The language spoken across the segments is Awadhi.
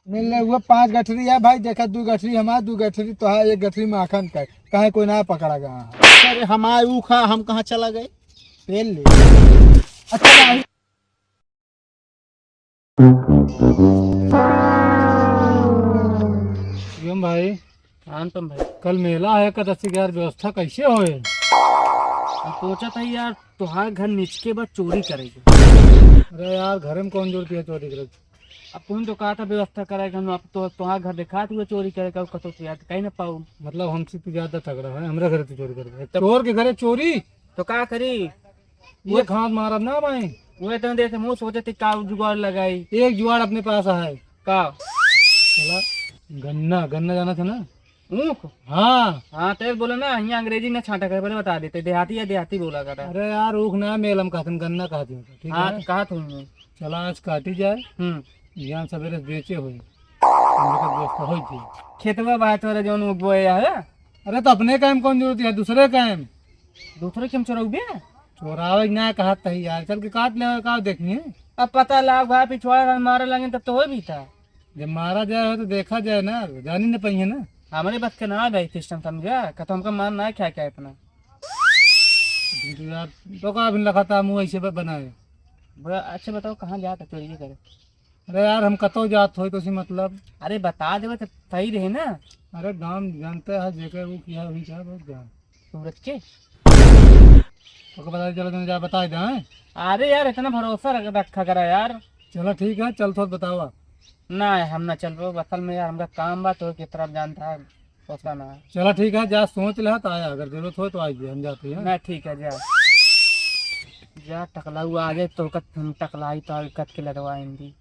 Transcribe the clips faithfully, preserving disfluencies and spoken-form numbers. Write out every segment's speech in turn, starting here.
मिल रहे हुए पाँच गठरी है भाई, देखा, दू गठरी हमार, दू गठरी तोहार, एक गठरी माखन का, कहीं कोई ना पकड़ा गया है। अरे हमारे ऊ खा, हम कहाँ चला गए? पेल ले। अच्छा भाई। शिवम भाई। हाँ, तुम भाई। कल मेला है, एकादशी के यार, व्यवस्था कैसे होए? हम सोचा था यार, तोहार घर निचके बा, चोरी करेगी। अरे यार, घर में कौन जरूरत है चोरी करे? अब तुम तो कहा था व्यवस्था कराएगा, हम अब तो तोहार घर देखा, तू चोरी करेगा, कतो से यार कहीं ना पाऊ। मतलब हमसे तू ज्यादा तगड़ा है, हमरा घर तू चोरी करेगा? चोर के घरे चोरी? तो का करी? ये वो घात मारब ना भाई। वो इतने देर से मुँह सोचे थे का जुगाड़ लगाई। एक जुगाड़ अपने पास है। का? चला, गन्ना, गन्ना जाना था ना? ऊख? हाँ। हाँ, तेरे बोले ना, यहाँ अंग्रेजी ना छांटा करे, पहले बता देते, देहाती या देहाती बोला करा। अरे यार, ऊख ना मेलम कहते हैं, गन्ना कहते हैं, ठीक हाँ, है? तो कहा तुमने? चला, आज काटी जाए। हम्म। यहाँ सवेरे से बेचे हुए। हम लोग का व्यवस्था होई थी। खेतवा बा तोरे जौन वो बोए है? अरे, तो अपने काम कौन जरूरत है, दूसरे काम। दूसरे के हम चोरौबे? चोरावे ना कहत है यार, चल के काट ले, का देखिए। अब पता लाग भाई, पिछवाड़ा मारे लगे तब तो हो भी था। जब मारा जाए हो तो देखा जाए ना, जानी न पाइए ना। हमरे बस के ना भाई सिस्टम समझा, का तो हमका मार ना क्या क्या इतना। लेकिन यार, तो का अभी लखा था मुँह ऐसे ब-, बनाए। बड़ा अच्छा बताओ, कहाँ जाता चोरी करे? अरे यार, हम कतो जात होई तो सी मतलब। अरे बता देवे तो सही रहे ना। अरे गाँव जानते हैं, जेकर वो किया वही क्या बहुत जान। सूरज के? ओके बता दे, चलो तुम जा बता दे, हैं? अरे यार, इतना भरोसा रख, रखा करा यार। चलो ठीक है, चल थोड़ा बतावा। ना, हम ना चल पाओ, असल में यार हमका काम बा, तो के तरफ जानता है, सोचता ना है। चलो ठीक है, जा सोच ले तो आया, अगर जरूरत हो तो आइए, हम जाते हैं। ना, ठीक है, जा। जा टकलाऊ आगे तो कत हम टकलाई तो कत के लड़वा आएंगी।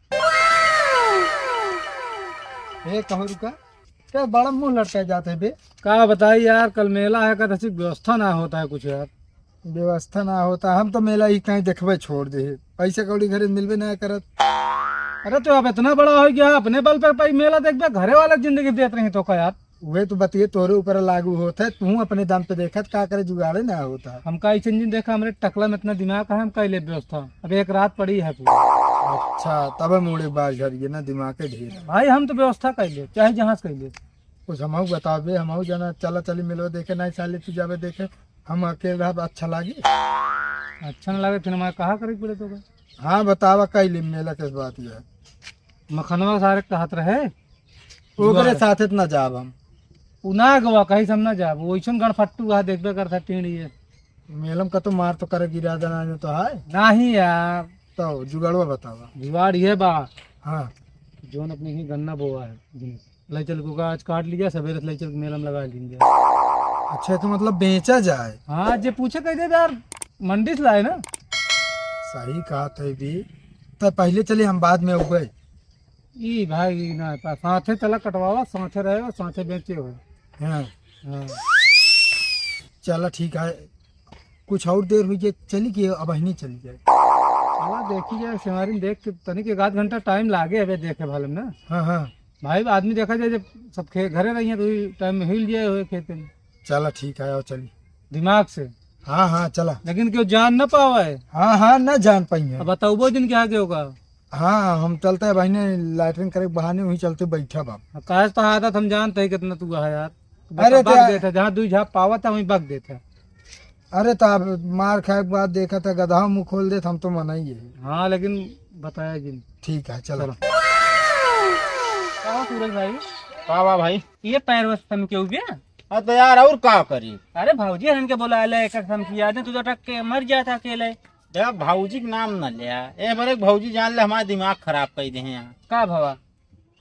ए, कहो रुका। क्या बड़ा मुंह लटकाए जाते हैं बे? का बताई यार, कल मेला है, एकादशी व्यवस्था ना होता है कुछ यार। व्यवस्था ना होता, हम तो मेला ही कहीं देखबे छोड़ दे, पैसा कौड़ी घरे मिलबे ना करत। अरे तो अब इतना बड़ा हो गया, अपने बल पे भाई मेला देखबे, घरे वाले जिंदगी देत रही तो का यार? वह तो बतिये तोरे ऊपर लागू होत है, तू अपने दम पे देखत का करे, जुगाड़े ना होता। हमका ऐसे नहीं देखा, हमरे टकला में इतना दिमाग है, हम कई ले व्यवस्था। अब एक रात पड़ी है पूरी। अच्छा, तब मुड़े बाज झरिए ना, दिमाग के ढेर है। भाई, हम तो व्यवस्था कर ले, चाहे जहाँ से कर ले। कुछ हमहू बताबे, हमहू जाना, चला चली मिलवा देखे, नहीं साले तू जाबे देखे, हम अकेले रहब अच्छा लागी? अच्छा न लागे, फिर हमारे कहा करे पड़े तो का? हाँ, बतावा कई ले मेला के बात ये है। मखनवा सारे कहत रहे। ओकरे साथे त ना जाब हम। उ ना गवा, कहीं से हम ना जाब, वो ऐसन गणफट्टू है, देखबे करता टीढ़ी है। मेलम का तो मार तो करे गिरा देना है तो है। नहीं यार। तो जुगाड़वा बतावा। जुगाड़ ये बा। हाँ। जोन अपने ही गन्ना बोआ है, जिन लई चल के ओका आज काट लिया, सवेरे से लई चल के मेलम लगा लीन जाए। अच्छा, तो मतलब बेचा जाए? हाँ, जे पूछे कह दे यार, मंडी से लाए ना। सही कहा थे भी। तो पहले चले हम बाद में उगे। ई भाई, ई ना पा-, साथे चला कटवावा, साथे रहे, साथे बेचे हो। हाँ। हाँ। चला ठीक है, कुछ और देर हुई जे चली कि अब अहिनी चली जाए। चला देखी जाए, सेवारी देख के तनिक एक आध घंटा टाइम लागे अबे देखे भालम ना। हाँ, हाँ। भाई आदमी देखा जाए जब सब खे-, घरे रही हैं तो वही टाइम में हिल जाए हुए खेते में। चला ठीक है, आओ चली। दिमाग से। हाँ, हाँ, चला। लेकिन क्यों जान ना पावे। हाँ, हाँ, ना जान पाई है। अब बताओ वो दिन क्या के होगा? हाँ, हम चलते हैं भाई ने लैट्रिन करे के बहाने वहीं चलते बैठा बा। हाँ, काहे तो आदत हम जानते हैं कितना तू है यार। अरे बक तो देता, जहाँ दुई झाप पावत है वहीं बक देता। अरे तो अब मार खाए के बाद देखा था गधा मुँह खोल देत, हम तो मना ही है। हाँ, लेकिन बताया जिन। ठीक है, चलो। चलो। का सूरज भाई? का बा भाई? ये पैर बस थम के उगे? हाँ तो यार और का करी? अरे भौजी हन के बोला ले, एक थम किया दे, तू तो अटक के मर जाता अकेले। देख, भौजी के नाम न लिया। ए बार एक भौजी जान ले, हमारा दिमाग खराब कर दे हैं यहाँ। का भवा?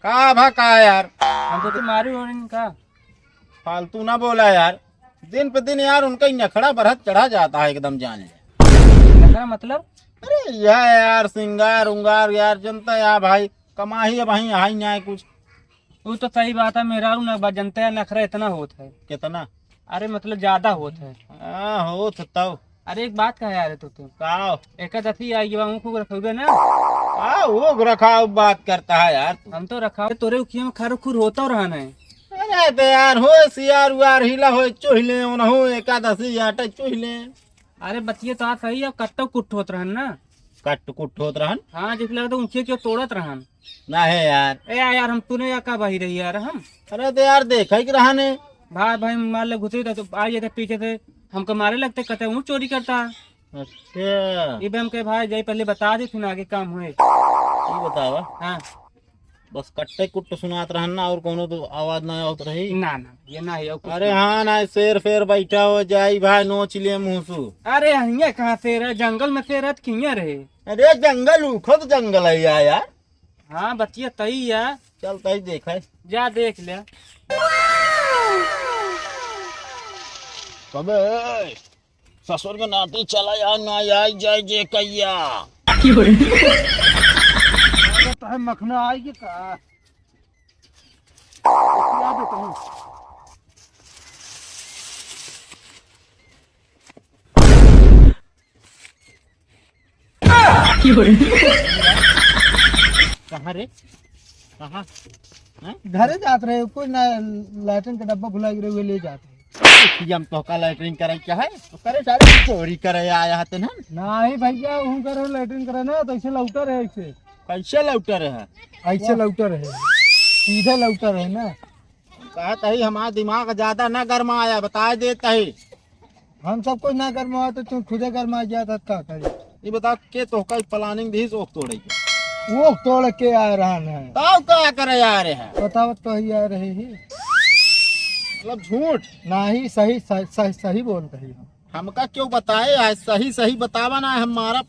का भा का यार? हम तो तुम्हारी ओर इनका। फालतू ना बोला यार, दिन पे दिन यार उनका ही नखड़ा बढ़त चढ़ा जाता है एकदम जान ले। नखड़ा मतलब? अरे यह यार सिंगार उंगार यार, जनता यार भाई, कमाही अब वहीं आई ना है कुछ। वो तो सही बात है, मेरा ना बा-, जनता यार नखरा इतना होत है। कितना? अरे मतलब ज्यादा होत है। हाँ, होत है तब। अरे एक बात कहे यार तू, तू। का? एकादशी आई बा, ऊख रखोगे ना? आ, ऊख रखाव बात करता है यार तू। हम तो रखाव, तोरे उखिया में खर खुर होता रहा ना है। अरे तो यार, हो सियार उआर हिला हो, चुहिले, उनहु एकादशी आटे चुहिले। अरे बतिये तो आ सही है, कट्टो कुट्ट होत रहन ना। कट कुट होत रहन। हाँ, जैसे लगता ऊँचे क्यों तोड़त रहन। ना है यार। ए यार, हम तूने या का बही रही यार हम। अरे तो यार, देखा ही रहन है। भाई, भाई, मान ले घुसे तो, तो आ जाते पीछे से, हमको मारे लगते, कहते ऊँट चोरी करता। अच्छा। ये भी हम कहे, भाई, जाई पहले बता दे, फिर आगे काम हुए। ये बतावा। हाँ। बस कट्टे कुट्ट सुनात रहन ना, और कोनो तो आवाज ना आवत रही। ना, ना, ये ना है, और कुछ अरे ना। हाँ ना, शेर फेर बैठा हो जाई भाई, नोच लिए मुँह सु। अरे हियाँ कहाँ शेर है, जंगल में शेर है तो कियाँ रहे। अरे जंगल ऊ खुद जंगल है या, यार। हाँ, बतिया तई है। चल तई देखे। जा देख ले। कबे ससुर के नाती चला या ना आई जाए जे कहिया। तो है मखना आई के का? क्या बताऊं? कहाँ रे? कहाँ? हैं? घरे जात रहे, कोई ना, लैट्रिन का डब्बा भुला गिरे हुए ले जात रहे। हम तो का लैट्रिन करे क्या है? तो करे सारे चोरी करे आया है तेन। नहीं भैया, हूँ करे लैट्रिन करे ना, तो ऐसे लौटा रहे ऐसे। कैसे लौटा रहे? ऐसे वाह। लौटा रहे, सीधे लौटा रहे ना। कहत ही हमारा दिमाग ज्यादा ना गरमाया, बता देत ही। हम सब कुछ ना गरमावा तो तू खुदे गरमा गया था, का करी? ये बता के तोहका प्लानिंग दी ऊख तोड़े के? ऊख तोड़ के आ रहा है। तब का करे आ रहे हैं? बतावत तो ही आ रहे ही। मतलब झूठ? नहीं, सही, सही, सही, सही बोल रही हूँ। हमका क्यों बताए? आज सही सही बतावा ना, हम मारब।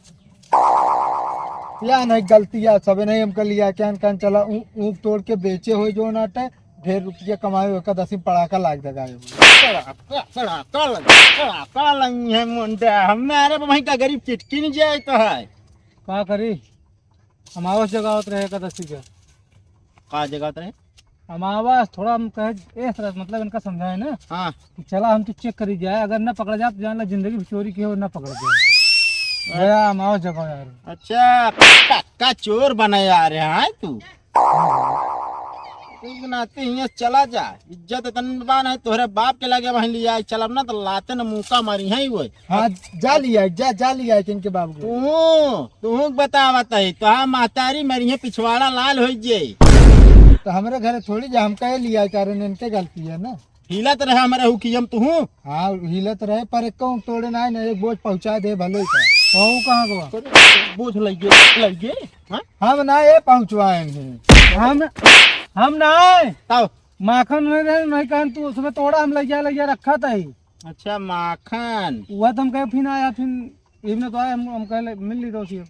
या नहीं गलती या सबे नहीं हमका लिया के अनकन चला ऊ-, ऊख तोड़ के बेचे हो जो नाटे, ढेर रुपया कमाए, ओका दसी में पड़ाका लाग देगा। पड़ाका, पड़ाका लग, पड़ाका लग है मुंडा। हमारे वहीं का गरीब चिटकी नहीं जाए तो है। का करी? अमावस जगावत रहे एकादशी के। का जगावत रहे? अमावस थोड़ा हम कहे, ए, थोड़ा मतलब इनका समझाए ना। हाँ। कि चला हम तो चेक करी जाए, अगर ना पकड़ा जाए तो जान ला जिंदगी में चोरी की हो ना पकड़ जाए। गया अमावस जगाओ यार। अच्छा, पक्का चोर बने आ रहे हैं तू। तू नाते हियाँ चला जा, इज्जत इतन बा नहीं, तोहरे बाप के लगे वहीं लिया चलब ना तो लाते न मुका मारी है वो। हाँ, जा लिया, जा, जा लिया इनके बाबू के। तू तू बतावत है, तोहार महतारी मरिहे पिछवाड़ा लाल होइ जे। तो हमरे घरे थोड़ी जा, हम कहे लिया, कारण इनके गलती है ना। हिलत रहे हमरे हुकियम तू। हाँ, हिलत रहे, पर एक कहूँ तोड़े ना, ना एक बोझ पहुँचा दे भले का। कहूँ कहाँ को? बोझ लइगे, लइगे, हाँ? हम ना ये पहुँचवाएंगे। हम, हम ना आए। तब? माखन नहीं रहे, नहीं कहन तू उसमें तोड़ा, हम लइया, लइया रखा था ही। अच्छा, माखन। वह तो हम कहे फिर आया, फिर इवने तो आया, हम, हम कहे ले, मिल ली दोस्त ये।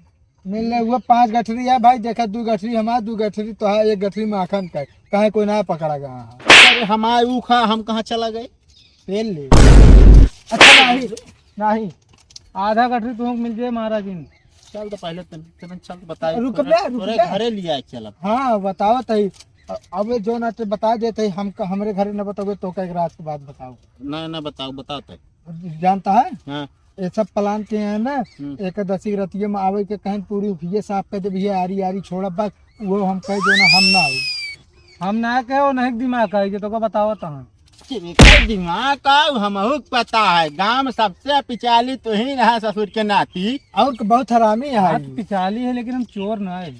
मिल ले, वो पाँच गठरी है भाई, देखा, दू गठरी हमार, दू गठरी तोहार, एक गठरी माखन का, कहे कोई ना पकड़ा गया है। अरे हमार ऊ खा, हम कहाँ चला गए? पेल ले। अच्छा, नहीं, नहीं, आधा गठरी तुमको मिल जाए महाराज जी। चल तो पहले तन, तन चल तो बताए, रुक तोरे, जा, रुक तोरे जा। घरे लिया चल अब। हाँ, बताओ तही। अ-, अब जो ना तो बता देते ही, हम, हमरे घरे न बताओगे तो का एक रात के बाद बताओ। ना, ना बताओ, बताओ तही। जानता है? हाँ। ये सब प्लान के हैं ना, हम्म। एकादशी के रतिये में आवे के कहें पूरी उखिये साफ कर दे भैया, आरी आरी छोड़ा बस, वो हम कह दो ना, हम ना आवे। हम ना कहे, वो नहीं दिमाग आई, ये तो को बताओ तो हम। तेरे को दिमाग का हमहू के पता है, गांव में सबसे पिचाली तू ही रहा ससुर के नाती। और क-, बहुत हरामी है हाँ, ये। तो पिचाली है, लेकिन हम चोर ना है।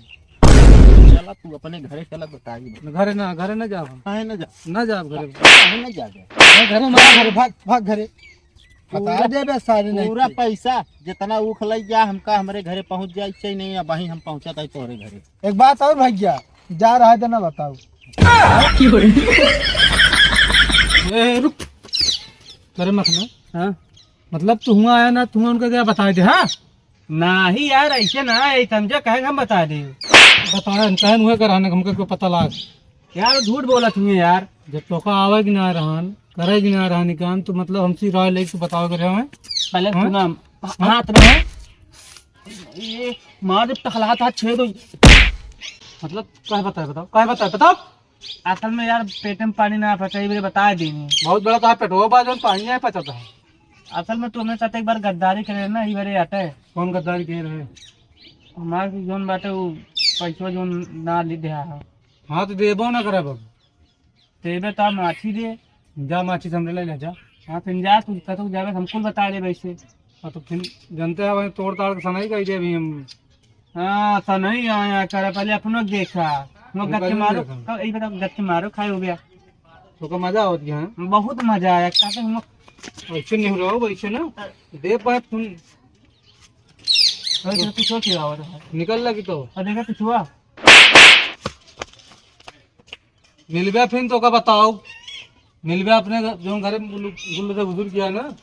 चला तू अपने घरे चला, बताई। घरे ना, घरे ना जाओ हम। काहे ना जा? ना जाओ घरे। काहे ना जा? नहीं, घरे हमारा घर, भाग, भाग घरे। बता पूरा, दे बे सारे नहीं पूरा थे। पैसा जितना ऊख लग गया हमका, हमरे घरे पहुँच जाए, चाहिए नहीं, अब वहीं हम पहुँचा था तोहरे घरे। एक बात और भैया, जा रहा है तो ना बताओ। ए, रुक। करे मखना। हाँ? मतलब तू हुआ आया ना, तू उनका क्या बता दे, हाँ? नाही यार, ऐसे ना है, समझा, कहे हम बता दे। बताए, कहे मुहे कराने, हमके को पता लाग। यार, झूठ बोला तुम्हें यार। जब तोका आवे कि ना रहन, करे कि ना रहन काम, तो मतलब हमसे राय लेके तू बतावे करे हमें? पहले हाँ? सुना, हाँ? हाथ रहे। ये मार जब टकला था, छेद हो। मतलब, कहे बताए, बताओ, कहे बताए, बताओ। असल में यार, पेट में पानी ना पचा, ये बता देंगे। बहुत बड़ा तो है पेटवा बा, जौन पानी है पचता है। असल में तू हमारे साथ एक बार गद्दारी करे ना, ये बरे आटे। कौन गद्दारी करे रहे? हमारे जौन बाटे, वो पैसवा जौन ना दे दिया है। हाँ, तो देबो ना करब अब। देबे तो माछी दे। जा माछी से हमरे ले ले जा। हाँ, फिर जा, तू कतौ जाबे, हम कुल बता देबे ऐसे। हाँ, तो फिर जनते हैं, वहीं तोड़ ताड़ के सनाई कही दे अभी हम। हाँ, तो नहीं आया करे, पहले अपनो देखा। हम उनका गच्चे नहीं मारो, देखा। तो यही बताओ, गच्चे मारो खाए हो गया। तो का मजा आवत गया, हाँ? बहुत मजा आया, का तो हम ऐसे नहीं रहो, वैसे ना। दे पाए तुम। अरे, तो कुछ और क्या हो रहा है? निकल लगी तो। और देखा, कुछ हुआ? मिलबे फिर तो का बताओ। मिलबे अपने घर, जो घरे गुल्लू, गुल्लू से गुजर गया ना।